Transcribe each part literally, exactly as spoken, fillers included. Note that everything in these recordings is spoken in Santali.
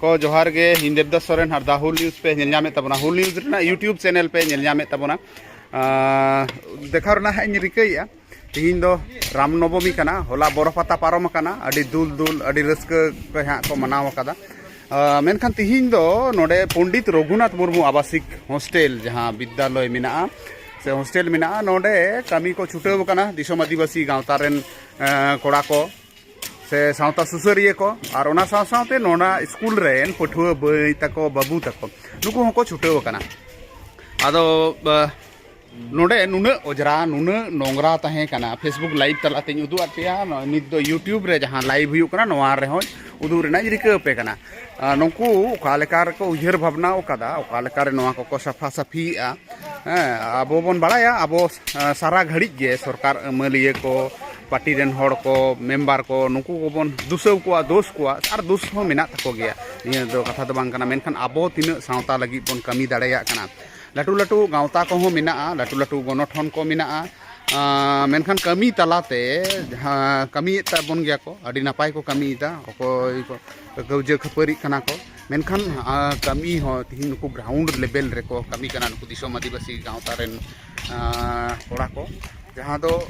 ᱠᱚ ᱡᱚᱦᱟᱨ ᱜᱮ, ᱤᱧ ᱫᱮᱵᱽᱫᱟᱥ ᱥᱚᱨᱮᱱ ᱟᱨ ᱫᱟ ᱦᱩᱞ ᱱᱤᱭᱩᱡᱽ ᱯᱮ ᱧᱮᱞ ᱧᱟᱢᱮᱫ ᱛᱟᱵᱚᱱᱟ, ᱦᱩᱞ ᱱᱤᱭᱩᱡᱽ ᱨᱮᱱᱟᱜ YouTube ᱪᱮᱱᱮᱞ ᱯᱮ ᱧᱮᱞ ᱧᱟᱢᱮᱫ ᱛᱟᱵᱚᱱᱟ᱾ ᱟᱸ, ᱫᱮᱠᱷᱟᱣ ᱨᱮᱱᱟᱜ ᱦᱟᱸᱜ ᱤᱧ ᱨᱤᱠᱟᱹᱭᱮᱫᱼᱟ᱾ ᱛᱤᱦᱤᱧ ᱫᱚ ᱨᱟᱢ ᱱᱚᱵᱚᱢᱤ ᱠᱟᱱᱟ, ᱦᱚᱞᱟ ᱵᱚᱨᱚ ᱯᱟᱛᱟ ᱯᱟᱨᱚᱢ ᱟᱠᱟᱱᱟ, ᱟᱹᱰᱤ ᱫᱩᱞ ᱫᱩᱞ, ᱟᱹᱰᱤ ᱨᱟᱹᱥᱠᱟᱹ ᱛᱮ ᱦᱟᱸᱜ ᱠᱚ ᱢᱟᱱᱟᱣ ᱟᱠᱟᱫᱟ᱾ ᱟᱸ, ᱢᱮᱱᱠᱷᱟᱱ ᱛᱤᱦᱤᱧ ᱫᱚ ᱱᱚᱰᱮ ᱯᱚᱱᱰᱤᱛ ᱨᱚᱜᱷᱩᱱᱟᱛᱷ ᱢᱩᱨᱢᱩ ᱟᱵᱟᱥᱤᱠ ᱦᱳᱥᱴᱮᱞ, ᱡᱟᱦᱟᱸ ᱵᱤᱫᱽᱫᱟᱞᱚᱭ ᱢᱮᱱᱟᱜᱼᱟ ᱥᱮ ᱦᱳᱥᱴᱮᱞ ᱢᱮᱱᱟᱜᱼᱟ, ᱱᱚᱰᱮ ᱠᱟᱹᱢᱤ ᱠᱚ ᱪᱷᱩᱴᱟᱹᱣ ᱟᱠᱟᱱᱟ ᱫᱤᱥᱚᱢ ᱟᱹᱫᱤᱵᱟᱹᱥᱤ ᱜᱟᱶᱛᱟ ᱨᱮᱱ, ᱟᱸ, ᱠᱚᱲᱟ ᱠᱚ ᱥᱮ ᱥᱟᱶᱛᱟ ᱥᱩᱥᱟᱹᱨᱤᱭᱟᱹ ᱠᱚ, ᱟᱨ ᱚᱱᱟ ᱥᱟᱶ ᱥᱟᱶᱛᱮ ᱱᱚᱣᱟ ᱥᱠᱩᱞ ᱨᱮᱱ ᱯᱟᱹᱴᱷᱩᱣᱟᱹ ᱵᱟᱹᱭ ᱛᱟᱠᱚ, ᱵᱟᱹᱵᱩ ᱛᱟᱠᱚ, ᱱᱩᱠᱩ ᱦᱚᱸᱠᱚ ᱪᱷᱩᱴᱟᱹᱣ ᱟᱠᱟᱱᱟ᱾ ᱟᱫᱚ, ᱟ, ᱱᱚᱰᱮ ᱱᱩᱱᱟᱹᱜ ᱚᱡᱽᱨᱟ, ᱱᱩᱱᱟᱹᱜ ᱱᱚᱝᱨᱟ ᱛᱟᱦᱮᱸ ᱠᱟᱱᱟ, Facebook live ᱛᱟᱞᱟᱛᱮᱧ ᱩᱫᱩᱜ ᱟᱫ ᱯᱮᱭᱟ, ᱱᱚᱜᱼᱚᱭ ᱱᱤᱛ ᱫᱚ YouTube ᱨᱮ ᱡᱟᱦᱟᱸ live ᱦᱩᱭᱩᱜ ᱠᱟᱱᱟ, ᱱᱚᱣᱟ ᱨᱮᱦᱚᱸ ᱩᱫᱩᱜ ᱨᱮᱱᱟᱜ ᱤᱧ ᱨᱤᱠᱟᱹ ᱟᱯᱮ ᱠᱟᱱᱟ᱾ ᱟ, ᱱᱩᱠᱩ ᱚᱠᱟ ᱞᱮᱠᱟ ᱨᱮᱠᱚ ᱩᱭᱦᱟᱹᱨ ᱵᱷᱟᱵᱽᱱᱟ ᱟᱠᱟᱫᱟ, ᱚᱠᱟ ᱞᱮᱠᱟ ᱨᱮ ᱱᱚᱣᱟ ᱠᱚᱠᱚ ᱥᱟᱯᱷᱟ ᱥᱟᱹᱯᱷᱤᱭᱮᱫᱼᱟ, ᱦᱮᱸ, ᱟᱵᱚ ᱵᱚᱱ ᱵᱟᱲᱟᱭᱟ, ᱟᱵᱚ, ᱟ, ᱥᱟᱨᱟ ᱜᱷᱟᱹᱲᱤᱡ ᱜᱮ ᱥᱚᱨᱠᱟᱨ ᱟᱹᱢᱟᱹᱞᱤᱭᱟᱹ ᱠᱚ, ᱯᱟᱨᱴᱤ ᱨᱮᱱ ᱦᱚᱲ ᱠᱚ, ᱢᱮᱢᱵᱟᱨ ᱠᱚ, ᱱᱩᱠᱩ ᱠᱚᱵᱚᱱ ᱫᱩᱥᱟᱹᱣ ᱠᱚᱣᱟ, ᱫᱳᱥ ᱠᱚᱣᱟ, ᱟᱨ ᱫᱳᱥ ᱦᱚᱸ ᱢᱮᱱᱟᱜ ᱛᱟᱠᱚ ᱜᱮᱭᱟ, ᱱᱤᱭᱟᱹ ᱫᱚ ᱠᱟᱛᱷᱟ ᱫᱚ ᱵᱟᱝ ᱠᱟᱱᱟ᱾ ᱢᱮᱱᱠᱷᱟᱱ ᱟᱵᱚ ᱛᱤᱱᱟᱹᱜ ᱥᱟᱶᱛᱟ ᱞᱟᱹᱜᱤᱫ ᱵᱚᱱ ᱠᱟᱹᱢᱤ ᱫᱟᱲᱮᱭᱟᱜ ᱠᱟᱱᱟ, ᱞᱟᱹᱴᱩ ᱞᱟᱹᱴᱩ ᱜᱟᱶᱛᱟ ᱠᱚᱦᱚᱸ ᱢᱮᱱᱟᱜᱼᱟ, ᱞᱟᱹᱴᱩ ᱞᱟᱹᱴᱩ ᱜᱚᱱᱚᱴᱷᱚᱱ ᱠᱚ ᱢᱮᱱᱟᱜᱼᱟ, ᱟᱸ, ᱢᱮᱱᱠᱷᱟᱱ ᱠᱟᱹᱢᱤ ᱛᱟᱞᱟᱛᱮ ᱡᱟᱦᱟᱸ ᱠᱟᱹᱢᱤᱭᱮᱫ ᱛᱟᱵᱚᱱ ᱜᱮᱭᱟ ᱠᱚ, ᱟᱹᱰᱤ ᱱᱟᱯᱟᱭ ᱠᱚ ᱠᱟᱹᱢᱤᱭᱮᱫᱟ᱾ ᱚᱠᱚᱭ ᱠᱚ ᱠᱟᱹᱣᱡᱟᱹ ᱠᱷᱟᱹᱯᱟᱹᱨᱤᱜ ᱠᱟᱱᱟ ᱠᱚ, ᱢᱮᱱᱠᱷᱟᱱ, ᱟᱸ, ᱠᱟᱹᱢᱤ ᱦᱚᱸ ᱛᱤᱦᱤᱧ ᱱᱩᱠᱩ ground level ᱨᱮᱠᱚ ᱠᱟᱹᱢᱤ ᱠᱟᱱᱟ, ᱱᱩᱠᱩ ᱫᱤᱥᱚᱢ ᱟᱹᱫᱤᱵᱟᱹᱥᱤ ᱜᱟᱶᱛᱟ ᱨᱮᱱ, ᱟᱸ, ᱠᱚᱲᱟ ᱠᱚ, ᱡᱟᱦᱟᱸ ᱫᱚ,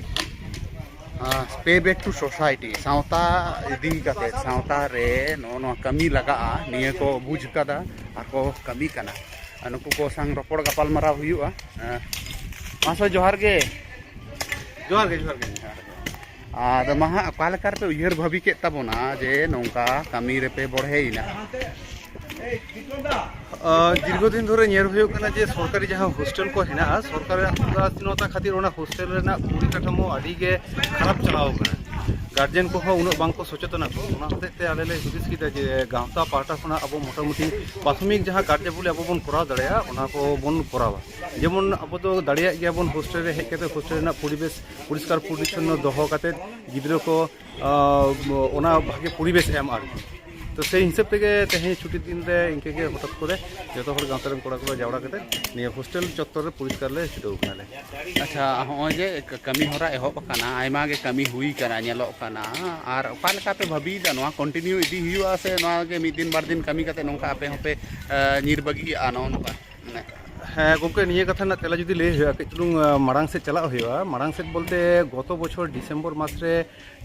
ᱟᱸ, pay back to society, ᱥᱟᱶᱛᱟ ᱤᱫᱤ ᱠᱟᱛᱮ, ᱥᱟᱶᱛᱟ ᱨᱮ ᱱᱚᱜᱼᱚ ᱱᱚᱣᱟ ᱠᱟᱹᱢᱤ ᱞᱟᱜᱟᱜᱼᱟ, ᱱᱤᱭᱟᱹ ᱠᱚ ᱵᱩᱡᱽ ᱠᱟᱫᱟ ᱟᱨ ᱠᱚ ᱠᱟᱹᱢᱤ ᱠᱟᱱᱟ᱾ ᱟᱨ ᱱᱩᱠᱩ ᱠᱚ ᱥᱟᱝ ᱨᱚᱯᱚᱲ ᱜᱟᱯᱟᱞ ᱢᱟᱨᱟᱣ ᱦᱩᱭᱩᱜᱼᱟ᱾ ᱦᱮᱸ᱾ ᱢᱟᱥᱴᱟᱨ, ᱡᱚᱦᱟᱨ ᱜᱮ᱾ ᱡᱚᱦᱟᱨ ᱜᱮ, ᱡᱚᱦᱟᱨ ᱜᱮ᱾ ᱟᱫᱚ ᱢᱟ ᱦᱟᱸᱜ, ᱚᱠᱟ ᱞᱮᱠᱟ ᱨᱮᱯᱮ ᱩᱭᱦᱟᱹᱨ ᱵᱷᱟᱹᱵᱤ ᱠᱮᱫ ᱛᱟᱵᱚᱱᱟ ᱡᱮ ᱱᱚᱝᱠᱟ ᱠᱟᱹᱢᱤ ᱨᱮᱯᱮ ᱵᱚᱲᱦᱮᱭᱮᱱᱟ? ᱟᱸ, ᱫᱤᱨᱜᱷᱚ ᱫᱤᱱ ᱫᱷᱚᱨᱮ ᱧᱮᱞ ᱦᱩᱭᱩᱜ ᱠᱟᱱᱟ ᱡᱮ ᱥᱚᱨᱠᱟᱨᱤ ᱡᱟᱦᱟᱸ ᱦᱳᱥᱴᱮᱞ ᱠᱚ ᱦᱮᱱᱟᱜᱼᱟ, ᱥᱚᱨᱠᱟᱨᱟᱜ ᱩᱫᱟᱥᱤᱱᱚᱛᱟ ᱠᱷᱟᱹᱛᱤᱨ ᱚᱱᱟ ᱦᱳᱥᱴᱮᱞ ᱨᱮᱱᱟᱜ ᱯᱚᱨᱤᱠᱟᱴᱷᱟᱢᱳ ᱟᱹᱰᱤ ᱜᱮ ᱠᱷᱟᱨᱟᱯ ᱪᱟᱞᱟᱣ ᱟᱠᱟᱱᱟ᱾ ᱜᱟᱨᱡᱮᱱ ᱠᱚᱦᱚᱸ ᱩᱱᱟᱹᱜ ᱵᱟᱝ ᱠᱚ ᱥᱚᱪᱮᱛᱚᱱᱟ ᱠᱚ᱾ ᱚᱱᱟ ᱦᱚᱛᱮᱡ ᱛᱮ ᱟᱞᱮ ᱞᱮ ᱦᱩᱫᱤᱥ ᱠᱮᱫᱟ ᱡᱮ ᱜᱟᱶᱛᱟ ᱯᱟᱦᱴᱟ ᱠᱷᱚᱱᱟᱜ ᱟᱵᱚ ᱢᱚᱴᱟᱢᱩᱴᱤ ᱯᱨᱟᱛᱷᱚᱢᱤᱠ ᱡᱟᱦᱟᱸ ᱠᱟᱨᱡᱟᱵᱚᱞᱤ ᱟᱵᱚ ᱵᱚᱱ ᱠᱚᱨᱟᱣ ᱫᱟᱲᱮᱭᱟᱜᱼᱟ, ᱚᱱᱟ ᱠᱚᱵᱚᱱ ᱠᱚᱨᱟᱣᱟ᱾ ᱡᱮᱢᱚᱱ ᱟᱵᱚ ᱫᱚ ᱫᱟᱲᱮᱭᱟᱜ ᱜᱮᱭᱟ ᱵᱚᱱ ᱦᱳᱥᱴᱮᱞ ᱨᱮ ᱦᱮᱡ ᱠᱟᱛᱮ ᱦᱳᱥᱴᱮᱞ ᱨᱮᱱᱟᱜ ᱯᱚᱨᱤᱵᱮᱥ ᱯᱚᱨᱤᱥᱠᱟᱨ ᱯᱚᱨᱤᱪᱷᱚᱱᱱᱚ ᱫᱚᱦᱚ ᱠᱟᱛᱮ ᱜᱤᱫᱽᱨᱟᱹ ᱠᱚ, ᱟᱸ, ᱚᱱᱟ ᱵᱷᱟᱜᱮ ᱯᱚᱨᱤᱵᱮᱥ ᱮᱢ ᱟᱨᱠᱤ᱾ ᱛᱚ ᱥᱮᱭ ᱦᱤᱥᱟᱹᱵ ᱛᱮᱜᱮ ᱛᱮᱦᱮᱧ ᱪᱷᱩᱴᱤ ᱫᱤᱱ ᱨᱮ ᱤᱱᱠᱟᱹ ᱜᱮ ᱦᱚᱴᱟᱛ ᱠᱚᱨᱮ ᱡᱚᱛᱚ ᱦᱚᱲ ᱜᱟᱶᱛᱟ ᱨᱮᱱ ᱠᱚᱲᱟ ᱠᱚ ᱡᱟᱣᱨᱟ ᱠᱟᱛᱮ ᱱᱤᱭᱟᱹ ᱦᱳᱥᱴᱮᱞ ᱪᱚᱛᱛᱚᱨ ᱨᱮ ᱯᱚᱨᱤᱥᱠᱟᱨ ᱞᱮ ᱪᱷᱩᱴᱟᱹᱣ ᱠᱟᱱᱟᱞᱮ᱾ ᱟᱪᱪᱷᱟ, ᱦᱚᱸᱜᱼᱚᱭ ᱡᱮ ᱠᱟᱹᱢᱤ ᱦᱚᱨᱟ ᱮᱦᱚᱵ ᱟᱠᱟᱱᱟ, ᱟᱭᱢᱟ ᱜᱮ ᱠᱟᱹᱢᱤ ᱦᱩᱭ ᱠᱟᱱᱟ, ᱧᱮᱞᱚᱜ ᱠᱟᱱᱟ, ᱟᱨ ᱚᱠᱟ ᱞᱮᱠᱟ ᱯᱮ ᱵᱷᱟᱹᱵᱤᱭᱮᱫᱟ, ᱱᱚᱣᱟ ᱠᱚᱱᱴᱤᱱᱤᱭᱩ ᱤᱫᱤ ᱦᱩᱭᱩᱜᱼᱟ ᱥᱮ ᱱᱚᱣᱟ ᱜᱮ ᱢᱤᱫ ᱫᱤᱱ ᱵᱟᱨ ᱫᱤᱱ ᱠᱟᱹᱢᱤ ᱠᱟᱛᱮ ᱱᱚᱝᱠᱟ ᱟᱯᱮ ᱦᱚᱸᱯᱮ ᱧᱤᱨ ᱵᱟᱹᱜᱤᱭᱟᱜᱼᱟ ᱱᱚᱜᱼᱚ ᱱᱚᱝᱠᱟ? ᱢᱟᱱᱮ ᱦᱮᱸ ᱜᱚᱢᱠᱮ, ᱱᱤᱭᱟᱹ ᱠᱟᱛᱷᱟ ᱨᱮᱱᱟᱜ ᱛᱮᱞᱟ ᱡᱩᱫᱤ ᱞᱟᱹᱭ ᱦᱩᱭᱩᱜᱼᱟ, ᱠᱟᱹᱡ ᱪᱩᱞᱩᱝ ᱢᱟᱲᱟᱝ ᱥᱮᱫ ᱪᱟᱞᱟᱜ ᱦᱩᱭᱩᱜᱼᱟ᱾ ᱢᱟᱲᱟᱝ ᱥᱮᱫ ᱵᱚᱞᱛᱮ ᱜᱚᱛᱚ ᱵᱚᱪᱷᱚᱨ ᱰᱤᱥᱮᱢᱵᱚᱨ ᱢᱟᱥ ᱨᱮ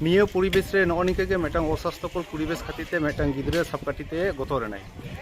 ᱱᱤᱭᱟᱹ ᱯᱚᱨᱤᱵᱮᱥ ᱨᱮ ᱱᱚᱜᱼᱚ ᱱᱤᱝᱠᱟᱹ ᱜᱮ ᱢᱤᱫᱴᱟᱝ ᱚᱥᱟᱥᱛᱷᱚᱠᱚᱨ ᱯᱚᱨᱤᱵᱮᱥ ᱠᱷᱟᱹᱛᱤᱨ ᱛᱮ ᱢᱤᱫᱴᱟᱝ ᱜᱤᱫᱽᱨᱟᱹ ᱥᱟᱵ ᱠᱟᱹᱴᱤᱡ ᱛᱮ ᱜᱚᱛᱚ ᱞᱮᱱᱟᱭ᱾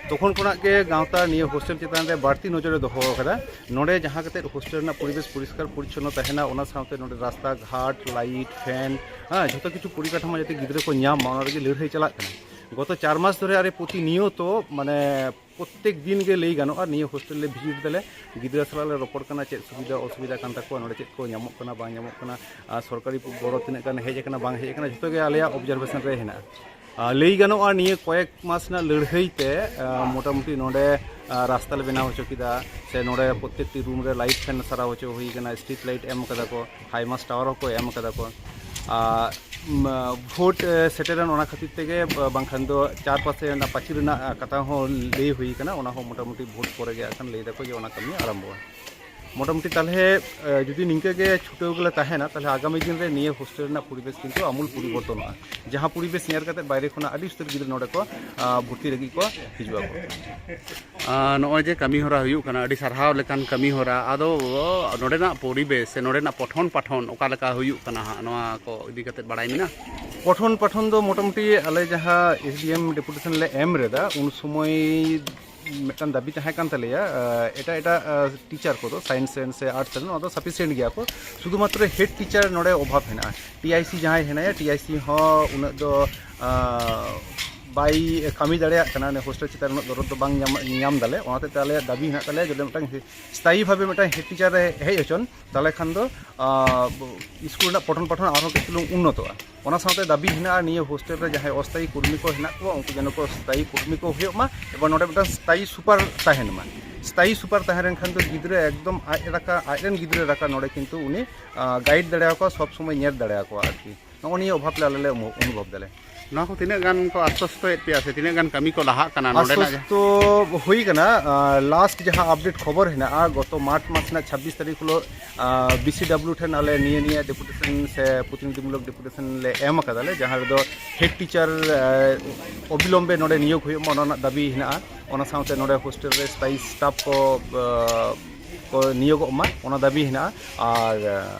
ᱛᱚᱠᱷᱚᱱ ᱠᱷᱚᱱᱟᱜ ᱜᱮ ᱜᱟᱶᱛᱟ ᱱᱤᱭᱟᱹ ᱦᱳᱥᱴᱮᱞ ᱪᱮᱛᱟᱱ ᱨᱮ ᱵᱟᱹᱲᱛᱤ ᱱᱚᱡᱚᱨᱮ ᱫᱚᱦᱚ ᱟᱠᱟᱫᱟ᱾ ᱱᱚᱰᱮ ᱡᱟᱦᱟᱸ ᱠᱟᱛᱮ ᱦᱳᱥᱴᱮᱞ ᱨᱮᱱᱟᱜ ᱯᱚᱨᱤᱵᱮᱥ ᱯᱚᱨᱤᱥᱠᱟᱨ ᱯᱚᱨᱤᱪᱷᱚᱱᱱᱚ ᱛᱟᱦᱮᱱᱟ, ᱚᱱᱟ ᱥᱟᱶᱛᱮ ᱱᱚᱰᱮ ᱨᱟᱥᱛᱟ ᱜᱷᱟᱴ, ᱞᱟᱭᱤᱴ, ᱯᱷᱮᱱ, ᱦᱮᱸ, ᱡᱷᱚᱛᱚ ᱠᱤᱪᱷᱩ ᱯᱚᱨᱤᱠᱟᱴᱷᱟᱢᱳ ᱡᱟᱛᱮ ᱜᱤᱫᱽᱨᱟᱹ ᱠᱚ ᱧᱟᱢ ᱢᱟ, ᱚᱱᱟ ᱞᱟᱹᱜᱤᱫ ᱞᱟᱹᱲᱦᱟᱹᱭ ᱪᱟᱞᱟᱜ ᱠᱟᱱᱟ᱾ ᱜᱚᱛᱚ ᱪᱟᱨ ᱢᱟᱥ ᱫᱷᱚᱨᱮ ᱟᱨᱮ ᱯᱨᱚᱛᱤᱱᱤᱭᱚᱛᱚ, ᱢᱟᱱᱮ, ᱯᱨᱚᱛᱛᱮᱠ ᱫᱤᱱ ᱜᱮ ᱞᱟᱹᱭ ᱜᱟᱱᱚᱜᱼᱟ, ᱱᱤᱭᱟᱹ ᱦᱳᱥᱴᱮᱞ ᱞᱮ ᱵᱷᱤᱡᱤᱴ ᱫᱟᱞᱮ, ᱜᱤᱫᱽᱨᱟᱹ ᱥᱟᱞᱟᱜ ᱞᱮ ᱨᱚᱯᱚᱲ ᱠᱟᱱᱟ, ᱪᱮᱫ ᱥᱩᱵᱤᱫᱷᱟ ᱚᱥᱩᱵᱤᱫᱷᱟ ᱠᱟᱱ ᱛᱟᱠᱚᱣᱟ, ᱱᱚᱰᱮ ᱪᱮᱫ ᱠᱚ ᱧᱟᱢᱚᱜ ᱠᱟᱱᱟ ᱵᱟᱝ ᱧᱟᱢᱚᱜ ᱠᱟᱱᱟ, ᱟᱨ ᱥᱚᱨᱠᱟᱨᱤ ᱜᱚᱲᱚ ᱛᱤᱱᱟᱹᱜ ᱜᱟᱱ ᱦᱮᱡ ᱟᱠᱟᱱᱟ ᱵᱟᱝ ᱦᱮᱡ ᱟᱠᱟᱱᱟ, ᱡᱷᱚᱛᱚ ᱜᱮ ᱟᱞᱮᱭᱟᱜ ᱚᱵᱡᱟᱨᱵᱷᱮᱥᱚᱱ ᱨᱮ ᱦᱮᱱᱟᱜᱼᱟ᱾ ᱟᱨ ᱞᱟᱹᱭ ᱜᱟᱱᱚᱜᱼᱟ, ᱱᱤᱭᱟᱹ ᱠᱚᱭᱮᱠ ᱢᱟᱥ ᱨᱮᱱᱟᱜ ᱞᱟᱹᱲᱦᱟᱹᱭ ᱛᱮ, ᱟᱸ, ᱢᱚᱴᱟᱢᱩᱴᱤ ᱱᱚᱰᱮ, ᱟᱸ, ᱨᱟᱥᱛᱟ ᱞᱮ ᱵᱮᱱᱟᱣ ᱦᱚᱪᱚ ᱠᱮᱫᱟ, ᱥᱮ ᱱᱚᱰᱮ ᱯᱨᱚᱛᱛᱮᱠᱴᱤ ᱨᱩᱢ ᱨᱮ ᱞᱟᱭᱤᱴ ᱯᱷᱮᱱ ᱥᱟᱨᱟᱣ ᱦᱚᱪᱚ ᱦᱩᱭ ᱟᱠᱟᱱᱟ, ᱥᱴᱨᱤᱴ ᱞᱟᱭᱤᱴ ᱮᱢ ᱠᱟᱫᱟ ᱠᱚ, ᱦᱟᱭᱢᱟᱥ ᱴᱟᱣᱟᱨ ᱦᱚᱸᱠᱚ ᱮᱢ ᱠᱟᱫᱟ ᱠᱚ᱾ ᱟᱨ, ᱩᱢ, ᱵᱷᱳᱴ, ᱮ, ᱥᱮᱴᱮᱨᱮᱱ, ᱚᱱᱟ ᱠᱷᱟᱹᱛᱤᱨ ᱛᱮᱜᱮ, ᱵᱟ-, ᱵᱟᱝᱠᱷᱟᱱ ᱫᱚ ᱪᱟᱨᱯᱟᱥᱮ ᱚᱱᱟ ᱯᱟᱹᱪᱤᱨ ᱨᱮᱱᱟᱜ, ᱟ, ᱠᱟᱛᱷᱟ ᱦᱚᱸ ᱞᱟᱹᱭ ᱦᱩᱭ ᱟᱠᱟᱱᱟ, ᱚᱱᱟ ᱦᱚᱸ ᱢᱚᱴᱟᱢᱩᱴᱤ ᱵᱷᱳᱴ ᱯᱚᱨᱮ ᱜᱮ ᱦᱟᱸᱜ ᱠᱷᱟᱱ ᱞᱟᱹᱭ ᱫᱟᱠᱚ ᱡᱮ ᱚᱱᱟ ᱠᱟᱹᱢᱤ ᱟᱨᱟᱢᱵᱷᱚᱜᱼᱟ᱾ ᱢᱚᱴᱟᱢᱩᱴᱤ ᱛᱟᱦᱚᱞᱮ, ᱮ, ᱡᱩᱫᱤ ᱱᱤᱝᱠᱟᱹ ᱜᱮ ᱪᱷᱩᱴᱟᱹᱣ ᱜᱮᱞᱮ ᱛᱟᱦᱮᱱᱟ, ᱛᱟᱦᱚᱞᱮ ᱟᱜᱟᱢᱤ ᱫᱤᱱ ᱨᱮ ᱱᱤᱭᱟᱹ ᱦᱳᱥᱴᱮᱞ ᱨᱮᱱᱟᱜ ᱯᱚᱨᱤᱵᱮᱥ ᱠᱤᱱᱛᱩ ᱟᱢᱩᱞ ᱯᱚᱨᱤᱵᱚᱨᱛᱚᱱᱚᱜᱼᱟ᱾ ᱡᱟᱦᱟᱸ ᱯᱚᱨᱤᱵᱮᱥ ᱧᱮᱞ ᱠᱟᱛᱮ ᱵᱟᱭᱨᱮ ᱠᱷᱚᱱᱟᱜ ᱟᱹᱰᱤ ᱩᱥᱛᱟᱹᱨ ᱜᱤᱫᱽᱨᱟᱹ ᱱᱚᱰᱮ ᱠᱚ, ᱟ, ᱵᱷᱚᱨᱛᱤ ᱞᱟᱹᱜᱤᱫ ᱠᱚ ᱦᱤᱡᱩᱜ ᱟᱠᱚ᱾ ᱟᱨ ᱱᱚᱜᱼᱚᱭ ᱡᱮ ᱠᱟᱹᱢᱤ ᱦᱚᱨᱟ ᱦᱩᱭᱩᱜ ᱠᱟᱱᱟ, ᱟᱹᱰᱤ ᱥᱟᱨᱦᱟᱣ ᱞᱮᱠᱟᱱ ᱠᱟᱹᱢᱤ ᱦᱚᱨᱟ᱾ ᱟᱫᱚ ᱱᱚᱰᱮᱱᱟᱜ ᱯᱚᱨᱤᱵᱮᱥ ᱥᱮ ᱱᱚᱰᱮᱱᱟᱜ ᱯᱚᱴᱷᱚᱱ ᱯᱟᱴᱷᱚᱱ ᱚᱠᱟ ᱞᱮᱠᱟ ᱦᱩᱭᱩᱜ ᱠᱟᱱᱟ ᱦᱟᱸᱜ, ᱱᱚᱣᱟ ᱠᱚ ᱤᱫᱤ ᱠᱟᱛᱮ ᱵᱟᱲᱟᱭ ᱢᱮᱱᱟᱜᱼᱟ? ᱯᱚᱴᱷᱚᱱ ᱯᱟᱴᱷᱚᱱ ᱫᱚ ᱢᱚᱴᱟᱢᱩᱴᱤ ᱟᱞᱮ ᱡᱟᱦᱟᱸ ᱮᱥ ᱰᱤ ᱮᱢ ᱰᱮᱯᱩᱴᱮᱥᱚᱱ ᱞᱮ ᱮᱢ ᱞᱮᱫᱟ, ᱩᱱ ᱥᱚᱢᱚᱭ ᱢᱤᱫᱴᱟᱝ ᱫᱟᱹᱵᱤ ᱛᱟᱦᱮᱸ ᱠᱟᱱ ᱛᱟᱞᱮᱭᱟ, ᱮ, ᱮᱴᱟᱜ ᱮᱴᱟᱜ, ᱮ, ᱴᱤᱪᱟᱨ ᱠᱚᱫᱚ, ᱥᱟᱭᱮᱱᱥ ᱨᱮᱱ ᱥᱮ ᱟᱨᱴᱥ ᱨᱮᱱ, ᱚᱱᱟ ᱫᱚ ᱥᱟᱯᱷᱤᱥᱤᱭᱮᱱᱴ ᱜᱮᱭᱟ ᱠᱚ, ᱥᱩᱫᱷᱩᱢᱟᱛᱨᱚ ᱦᱮᱰ ᱴᱤᱪᱟᱨ ᱱᱚᱰᱮ ᱚᱵᱷᱟᱵᱽ ᱦᱮᱱᱟᱜᱼᱟ᱾ ᱴᱤ ᱟᱭ ᱥᱤ ᱡᱟᱦᱟᱸᱭ ᱦᱮᱱᱟᱭᱟ, ᱴᱤ ᱟᱭ ᱥᱤ ᱦᱚᱸ ᱩᱱᱟᱹᱜ ᱫᱚ, ᱟ, ᱵᱟᱭ ᱠᱟᱹᱢᱤ ᱫᱟᱲᱮᱭᱟᱜ ᱠᱟᱱᱟ, ᱦᱳᱥᱴᱮᱞ ᱪᱮᱛᱟᱱ ᱨᱮ ᱩᱱᱟᱹᱜ ᱫᱚᱨᱚᱫ ᱫᱚ ᱵᱟᱝ ᱧᱟᱢ, ᱧᱟᱢ ᱫᱟᱞᱮ᱾ ᱚᱱᱟ ᱦᱚᱛᱮᱡ ᱛᱮ ᱟᱞᱮᱭᱟᱜ ᱫᱟᱹᱵᱤ ᱦᱮᱱᱟᱜ ᱛᱟᱞᱮᱭᱟ ᱡᱮ ᱢᱤᱫᱴᱟᱝ ᱥᱛᱷᱟᱭᱤ ᱵᱷᱟᱵᱮ ᱢᱤᱫᱴᱟᱝ ᱦᱮᱰ ᱴᱤᱪᱟᱨ ᱮ ᱦᱮᱡ ᱦᱚᱪᱚᱱ, ᱛᱟᱦᱚᱞᱮ ᱠᱷᱟᱱ ᱫᱚ, ᱟ, ᱥᱠᱩᱞ ᱨᱮᱱᱟᱜ ᱯᱚᱴᱷᱚᱱ ᱯᱟᱴᱷᱚᱱ ᱟᱨᱦᱚᱸ ᱠᱟᱹᱡ ᱪᱩᱞᱩᱝ ᱩᱱᱱᱚᱛᱚᱜᱼᱟ᱾ ᱚᱱᱟ ᱥᱟᱶᱛᱮ ᱫᱟᱹᱵᱤ ᱦᱮᱱᱟᱜᱼᱟ, ᱱᱤᱭᱟᱹ ᱦᱳᱥᱴᱮᱞ ᱨᱮ ᱡᱟᱦᱟᱸᱭ ᱚᱥᱛᱷᱟᱭᱤ ᱠᱚᱨᱢᱤ ᱠᱚ ᱦᱮᱱᱟᱜ ᱠᱚᱣᱟ, ᱩᱱᱠᱩ ᱡᱮᱱᱚ ᱠᱚ ᱥᱛᱷᱟᱭᱤ ᱠᱚᱨᱢᱤ ᱠᱚ ᱦᱩᱭᱩᱜ ᱢᱟ, ᱮᱵᱚᱝ ᱱᱚᱰᱮ ᱢᱤᱫᱴᱟᱝ ᱥᱛᱷᱟᱭᱤ ᱥᱩᱯᱟᱨ ᱛᱟᱦᱮᱱ ᱢᱟ᱾ ᱥᱛᱷᱟᱭᱤ ᱥᱩᱯᱟᱨ ᱛᱟᱦᱮᱸ ᱞᱮᱱᱠᱷᱟᱱ ᱫᱚ ᱜᱤᱫᱽᱨᱟᱹ ᱮᱠᱫᱚᱢ ᱟᱡ ᱞᱮᱠᱟ, ᱟᱡ ᱨᱮᱱ ᱜᱤᱫᱽᱨᱟᱹ ᱞᱮᱠᱟ ᱱᱚᱰᱮ ᱠᱤᱱᱛᱩ ᱩᱱᱤ, ᱟ, ᱜᱟᱭᱤᱰ ᱫᱟᱲᱮᱭᱟᱠᱚᱣᱟ, ᱥᱚᱵᱽ ᱥᱚᱢᱚᱭ ᱧᱮᱞ ᱫᱟᱲᱮᱭᱟᱠᱚᱣᱟ ᱟᱨᱠᱤ᱾ ᱱᱚᱜᱼᱚ ᱱᱤᱭᱟᱹ ᱚᱵᱷᱟᱵᱽ ᱞᱮ ᱟᱞᱮ ᱞᱮ ᱚᱱᱩ-, ᱚᱱᱩᱵᱷᱚᱵᱽ ᱫᱟᱞᱮ᱾ ᱱᱚᱣᱟ ᱠᱚ ᱛᱤᱱᱟᱹᱜ ᱜᱟᱱ ᱠᱚ ᱟᱥᱥᱚᱥᱛᱚᱭᱮᱫ ᱯᱮᱭᱟ ᱥᱮ ᱛᱤᱱᱟᱹᱜ ᱜᱟᱱ ᱠᱟᱹᱢᱤ ᱠᱚ ᱞᱟᱦᱟᱜ ᱠᱟᱱᱟ ᱱᱚᱰᱮᱱᱟᱜ ᱡᱟᱦᱟᱸ? ᱟᱥᱥᱚᱥᱛᱚ ᱦᱩᱭ ᱠᱟᱱᱟ᱾ ᱞᱟᱥᱴ ᱡᱟᱦᱟᱸ ᱟᱯᱰᱮᱴ ᱠᱷᱚᱵᱚᱨ ᱦᱮᱱᱟᱜᱼᱟ, ᱜᱚᱛᱚ ᱢᱟᱨᱪ ᱢᱟᱥ ᱨᱮᱱᱟᱜ ᱪᱷᱟᱵᱵᱤᱥ ᱛᱟᱹᱨᱤᱠᱷ ᱦᱤᱞᱳᱜ ᱵᱤᱥᱤᱰᱟᱵᱞᱤᱭᱩ ᱴᱷᱮᱱ ᱟᱞᱮ ᱱᱤᱭᱟᱹ ᱱᱤᱭᱟᱹ ᱰᱮᱯᱩᱴᱮᱥᱚᱱ ᱥᱮ ᱯᱨᱚᱛᱤᱱᱤᱫᱷᱤᱢᱩᱞᱚᱠ ᱰᱮᱯᱩᱴᱮᱥᱚᱱ ᱞᱮ ᱮᱢ ᱟᱠᱟᱫᱟᱞᱮ, ᱡᱟᱦᱟᱸ ᱨᱮᱫᱚ ᱦᱮᱰ ᱴᱤᱪᱟᱨ ᱚᱵᱤᱞᱚᱢᱵᱮ ᱱᱚᱰᱮ ᱱᱤᱭᱳᱜᱽ ᱦᱩᱭᱩᱜ ᱢᱟ, ᱚᱱᱟ ᱨᱮᱱᱟᱜ ᱫᱟᱹᱵᱤ ᱦᱮᱱᱟᱜᱼᱟ᱾ ᱚᱱᱟ ᱥᱟᱶᱛᱮ ᱱᱚᱰᱮ ᱦᱳᱥᱴᱮᱞ ᱨᱮ ᱥᱛᱷᱟᱭᱤ ᱥᱴᱟᱯ ᱠᱚ ᱠᱚ ᱱᱤᱭᱳᱜᱚᱜ ᱢᱟ, ᱚᱱᱟ ᱫᱟᱹᱵᱤ ᱦᱮᱱᱟᱜᱼᱟ᱾ ᱟᱨ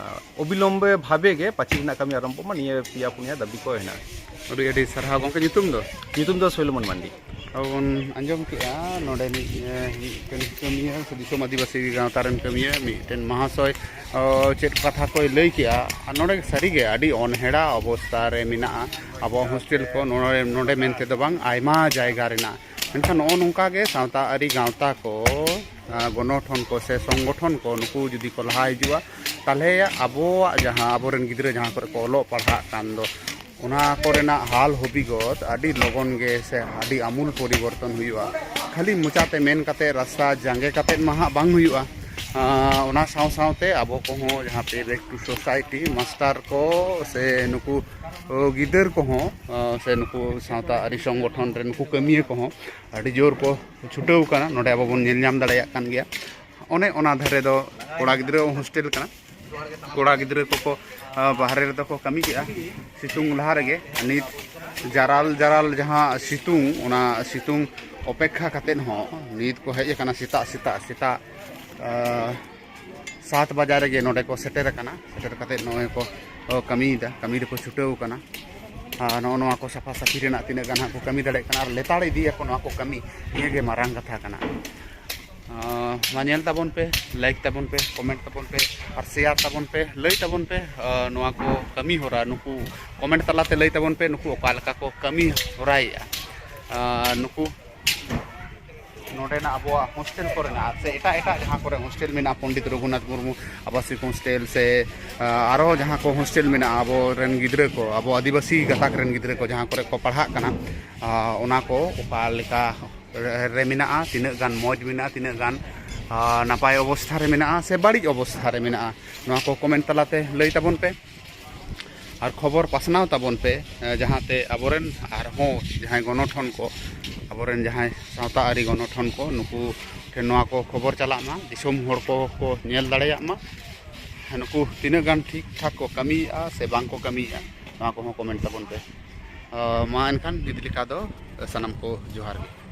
ᱚᱵᱤᱞᱚᱢᱵᱮ ᱵᱷᱟᱵᱮ ᱜᱮ ᱯᱟᱹᱪᱤ ᱨᱮᱱᱟᱜ ᱠᱟᱹᱢᱤ ᱟᱨᱟᱢᱵᱷᱚᱜ ᱢᱟ, ᱱᱤᱭᱟᱹ ᱯᱮᱭᱟ ᱯᱩᱱᱭᱟ ᱫᱟᱹᱵᱤ ᱠᱚ ᱦᱮᱱᱟᱜᱼᱟ᱾ ᱟᱹᱰᱤ ᱟᱹᱰᱤ ᱥᱟᱨᱦᱟᱣ ᱜᱚᱢᱠᱮ᱾ ᱧᱩᱛᱩᱢ ᱫᱚ? ᱧᱩᱛᱩᱢ ᱫᱚ ᱥᱳᱞᱳᱢᱚᱱ ᱢᱟᱱᱰᱤ᱾ ᱟᱵᱚ ᱵᱚᱱ ᱟᱸᱡᱚᱢ ᱠᱮᱜᱼᱟ ᱱᱚᱰᱮᱱᱤᱡ ᱢᱤᱫᱴᱮᱱ ᱠᱟᱹᱢᱤᱭᱟᱹ ᱥᱮ ᱫᱤᱥᱚᱢ ᱟᱹᱫᱤᱵᱟᱹᱥᱤ ᱜᱟᱶᱛᱟ ᱨᱮᱱ ᱠᱟᱹᱢᱤᱭᱟᱹ ᱢᱤᱫᱴᱮᱱ ᱢᱟᱦᱟᱥᱚᱭ ᱪᱮᱫ ᱠᱟᱛᱷᱟ ᱠᱚᱭ ᱞᱟᱹᱭ ᱠᱮᱜᱼᱟ᱾ ᱟᱨ ᱱᱚᱰᱮ ᱥᱟᱹᱨᱤᱜᱮ ᱟᱹᱰᱤ ᱚᱱᱦᱮᱲᱟ ᱚᱵᱚᱥᱛᱟ ᱨᱮ ᱢᱮᱱᱟᱜᱼᱟ ᱟᱵᱚᱣᱟᱜ ᱦᱳᱥᱴᱮᱞ ᱠᱚ, ᱱᱚᱰᱮ ᱱᱚᱰᱮ ᱢᱮᱱᱛᱮ ᱫᱚ ᱵᱟᱝ, ᱟᱭᱢᱟ ᱡᱟᱭᱜᱟ ᱨᱮᱱᱟᱜ᱾ ᱢᱮᱱᱠᱷᱟᱱ ᱱᱚᱜᱼᱚ ᱱᱚᱝᱠᱟ ᱜᱮ ᱥᱟᱶᱛᱟ ᱟᱹᱨᱤ ᱜᱟᱶᱛᱟ ᱠᱚ, ᱜᱚᱱᱚᱴᱷᱚᱱ ᱠᱚ ᱥᱮ ᱥᱚᱝᱜᱚᱴᱷᱚᱱ ᱠᱚ, ᱱᱩᱠᱩ ᱡᱩᱫᱤ ᱠᱚ ᱞᱟᱦᱟ ᱦᱤᱡᱩᱜᱼᱟ, ᱛᱟᱦᱚᱞᱮ ᱟᱵᱚᱣᱟᱜ ᱡᱟᱦᱟᱸ ᱟᱵᱚᱨᱮᱱ ᱜᱤᱫᱽᱨᱟᱹ ᱡᱟᱦᱟᱸ ᱠᱚᱨᱮ ᱠᱚ ᱚᱞᱚᱜ ᱯᱟᱲᱦᱟᱜ ᱠᱟᱱ ᱫᱚ, ᱚᱱᱟ ᱠᱚᱨᱮᱱᱟᱜ ᱦᱟᱞ ᱦᱚᱵᱤᱜᱚᱛ ᱟᱹᱰᱤ ᱞᱚᱜᱚᱱ ᱜᱮ ᱥᱮ ᱟᱹᱰᱤ ᱟᱢᱩᱞ ᱯᱚᱨᱤᱵᱚᱨᱛᱚᱱ ᱦᱩᱭᱩᱜᱼᱟ᱾ ᱠᱷᱟᱹᱞᱤ ᱢᱚᱪᱟᱛᱮ ᱢᱮᱱ ᱠᱟᱛᱮ ᱨᱟᱥᱛᱟ ᱡᱟᱸᱜᱮ ᱠᱟᱛᱮ ᱢᱟ ᱦᱟᱸᱜ ᱵᱟᱝ ᱦᱩᱭᱩᱜᱼᱟ᱾ ᱚᱱᱟ ᱥᱟᱶ ᱥᱟᱶᱛᱮ ᱟᱵᱚ ᱠᱚᱦᱚᱸ ᱡᱟᱦᱟᱸ ᱯᱮ ᱵᱮᱠ ᱴᱩ ᱥᱳᱥᱟᱭᱴᱤ ᱢᱟᱥᱴᱟᱨ ᱠᱚ ᱥᱮ ᱱᱩᱠᱩ ᱜᱤᱫᱟᱹᱨ ᱠᱚᱦᱚᱸ ᱥᱮ ᱱᱩᱠᱩ ᱥᱟᱶᱛᱟ ᱟᱹᱨᱤ ᱥᱚᱝᱜᱚᱴᱷᱚᱱ ᱨᱮ ᱱᱩᱠᱩ ᱠᱟᱹᱢᱤᱭᱟᱹ ᱠᱚᱦᱚᱸ ᱟᱹᱰᱤ ᱡᱳᱨ ᱠᱚ ᱪᱷᱩᱴᱟᱹᱣ ᱠᱟᱱᱟ᱾ ᱱᱚᱰᱮ ᱟᱵᱚ ᱵᱚᱱ ᱧᱮᱞ ᱧᱟᱢ ᱫᱟᱲᱮᱭᱟᱜ ᱠᱟᱱ ᱜᱮᱭᱟ, ᱚᱱᱮ ᱚᱱᱟ ᱫᱷᱟᱨᱮ ᱫᱚ ᱠᱚᱲᱟ ᱜᱤᱫᱽᱨᱟᱹ ᱦᱳᱥᱴᱮᱞ ᱠᱟᱱᱟ᱾ ᱠᱚᱲᱟ ᱜᱤᱫᱽᱨᱟᱹ ᱠᱚᱠᱚ ᱵᱟᱦᱨᱮ ᱨᱮᱫᱚ ᱠᱚ ᱠᱟᱹᱢᱤ ᱠᱮᱜᱼᱟ ᱥᱤᱛᱩᱝ ᱞᱟᱦᱟ ᱨᱮᱜᱮ᱾ ᱱᱤᱛ ᱡᱟᱨᱟᱞ ᱡᱟᱨᱟᱞ ᱡᱟᱦᱟᱸ ᱥᱤᱛᱩᱝ, ᱚᱱᱟ ᱥᱤᱛᱩᱝ ᱚᱯᱮᱠᱠᱷᱟ ᱠᱟᱛᱮᱫ ᱦᱚᱸ ᱱᱤᱛ ᱠᱚ ᱦᱮᱡ ᱟᱠᱟᱱᱟ᱾ ᱥᱮᱛᱟᱜ ᱥᱮᱛᱟᱜ ᱥᱮᱛᱟᱜ ᱥᱟᱛ ᱵᱟᱡᱟ ᱨᱮᱜᱮ ᱱᱚᱰᱮ ᱠᱚ ᱥᱮᱴᱮᱨ ᱟᱠᱟᱱᱟ᱾ ᱥᱮᱴᱮᱨ ᱠᱟᱛᱮᱫ ᱱᱚᱜᱼᱚᱭ ᱠᱚ ᱠᱟᱹᱢᱤᱭᱮᱫᱟ, ᱠᱟᱹᱢᱤ ᱨᱮᱠᱚ ᱪᱷᱩᱴᱟᱹᱣ ᱟᱠᱟᱱᱟ᱾ ᱟᱨ ᱱᱚᱜᱼᱚ ᱱᱚᱣᱟ ᱠᱚ ᱥᱟᱯᱷᱟ ᱥᱟᱹᱯᱷᱤ ᱨᱮᱱᱟᱜ ᱛᱤᱱᱟᱹᱜ ᱜᱟᱱ ᱦᱟᱸᱜ ᱠᱚ ᱠᱟᱹᱢᱤ ᱫᱟᱲᱮᱭᱟᱜ ᱠᱟᱱᱟ ᱟᱨ ᱞᱮᱛᱟᱲ ᱤᱫᱤᱭᱟᱠᱚ ᱱᱚᱣᱟ ᱠᱚ ᱠᱟᱹᱢᱤ, ᱱᱤᱭᱟᱹ ᱜᱮ ᱢᱟᱨᱟᱝ ᱠᱟᱛᱷᱟ ᱠᱟᱱᱟ᱾ ᱢᱟ ᱧᱮᱞ ᱛᱟᱵᱚᱱ ᱯᱮ, ᱞᱟᱭᱤᱠ ᱛᱟᱵᱚᱱ ᱯᱮ, ᱠᱚᱢᱮᱱᱴ ᱛᱟᱵᱚᱱ ᱯᱮ ᱟᱨ ᱥᱮᱭᱟᱨ ᱛᱟᱵᱚᱱ ᱯᱮ᱾ ᱞᱟᱹᱭ ᱛᱟᱵᱚᱱ ᱯᱮ ᱱᱚᱣᱟ ᱠᱚ ᱠᱟᱹᱢᱤ ᱦᱚᱨᱟ, ᱱᱩᱠᱩ ᱠᱚᱢᱮᱱᱴ ᱛᱟᱞᱟᱛᱮ ᱞᱟᱹᱭ ᱛᱟᱵᱚᱱ ᱯᱮ ᱱᱩᱠᱩ ᱚᱠᱟ ᱞᱮᱠᱟ ᱠᱚ ᱠᱟᱹᱢᱤ ᱦᱚᱨᱟᱭᱮᱫᱼᱟ᱾ ᱱᱩᱠᱩ ᱱᱚᱰᱮᱱᱟᱜ ᱟᱵᱚᱣᱟᱜ ᱦᱳᱥᱴᱮᱞ ᱠᱚᱨᱮᱱᱟᱜ ᱥᱮ ᱮᱴᱟᱜ ᱮᱴᱟᱜ ᱡᱟᱦᱟᱸ ᱠᱚᱨᱮ ᱦᱳᱥᱴᱮᱞ ᱢᱮᱱᱟᱜᱼᱟ, ᱯᱚᱱᱰᱤᱛ ᱨᱚᱜᱷᱩᱱᱟᱛᱷ ᱢᱩᱨᱢᱩ ᱟᱵᱟᱥᱤᱠ ᱦᱳᱥᱴᱮᱞ ᱥᱮ ᱟᱨᱚ ᱡᱟᱦᱟᱸ ᱠᱚ ᱦᱳᱥᱴᱮᱞ ᱢᱮᱱᱟᱜᱼᱟ, ᱟᱵᱚᱨᱮᱱ ᱜᱤᱫᱽᱨᱟᱹ ᱠᱚ, ᱟᱵᱚ ᱟᱹᱫᱤᱵᱟᱹᱥᱤ ᱜᱟᱛᱟᱠ ᱨᱮᱱ ᱜᱤᱫᱽᱨᱟᱹ ᱠᱚ ᱡᱟᱦᱟᱸ ᱠᱚᱨᱮ ᱠᱚ ᱯᱟᱲᱦᱟᱜ ᱠᱟᱱᱟ, ᱚᱱᱟ ᱠᱚ ᱚᱠᱟ ᱞᱮᱠᱟ ᱨᱮ ᱢᱮᱱᱟᱜᱼᱟ, ᱛᱤᱱᱟᱹᱜ ᱜᱟᱱ ᱢᱚᱡᱽ ᱢᱮᱱᱟᱜᱼᱟ, ᱛᱤᱱᱟᱹᱜ ᱜᱟᱱ ᱱᱟᱯᱟᱭ ᱚᱵᱚᱥᱛᱷᱟ ᱨᱮ ᱢᱮᱱᱟᱜᱼᱟ ᱥᱮ ᱵᱟᱹᱲᱤᱡ ᱚᱵᱚᱥᱛᱷᱟ ᱨᱮ ᱢᱮᱱᱟᱜᱼᱟ, ᱱᱚᱣᱟ ᱠᱚ ᱠᱚᱢᱮᱱᱴ ᱛᱟᱞᱟᱛᱮ ᱞᱟᱹᱭ ᱛᱟᱵᱚᱱ ᱯᱮ᱾ ᱟᱨ ᱠᱷᱚᱵᱚᱨ ᱯᱟᱥᱱᱟᱣ ᱛᱟᱵᱚᱱ ᱯᱮ, ᱮ, ᱡᱟᱦᱟᱸᱛᱮ ᱟᱵᱚᱨᱮᱱ ᱟᱨᱦᱚᱸ ᱡᱟᱦᱟᱸᱭ ᱜᱚᱱᱚᱴᱷᱚᱱ ᱠᱚ, ᱟᱵᱚᱨᱮᱱ ᱡᱟᱦᱟᱸᱭ ᱥᱟᱶᱛᱟ ᱟᱹᱨᱤ ᱜᱚᱱᱚᱴᱷᱚᱱ ᱠᱚ, ᱱᱩᱠᱩ ᱴᱷᱮᱱ ᱱᱚᱣᱟ ᱠᱚ ᱠᱷᱚᱵᱚᱨ ᱪᱟᱞᱟᱜ ᱢᱟ, ᱫᱤᱥᱚᱢ ᱦᱚᱲ ᱠᱚ ᱠᱚ ᱧᱮᱞ ᱫᱟᱲᱮᱭᱟᱜ ᱢᱟ, ᱱᱩᱠᱩ ᱛᱤᱱᱟᱹᱜ ᱜᱟᱱ ᱴᱷᱤᱠ ᱴᱷᱟᱠ ᱠᱚ ᱠᱟᱹᱢᱤᱭᱮᱫᱼᱟ ᱥᱮ ᱵᱟᱝ ᱠᱚ ᱠᱟᱹᱢᱤᱭᱮᱫᱼᱟ, ᱱᱚᱣᱟ ᱠᱚᱦᱚᱸ ᱠᱚᱢᱮᱱᱴ ᱛᱟᱵᱚᱱ ᱯᱮ᱾ ᱟ, ᱢᱟ ᱮᱱᱠᱷᱟᱱ ᱱᱤᱛ ᱞᱮᱠᱟ ᱫᱚ ᱥᱟᱱᱟᱢ ᱠᱚ ᱡᱚᱦᱟᱨ ᱜᱮ᱾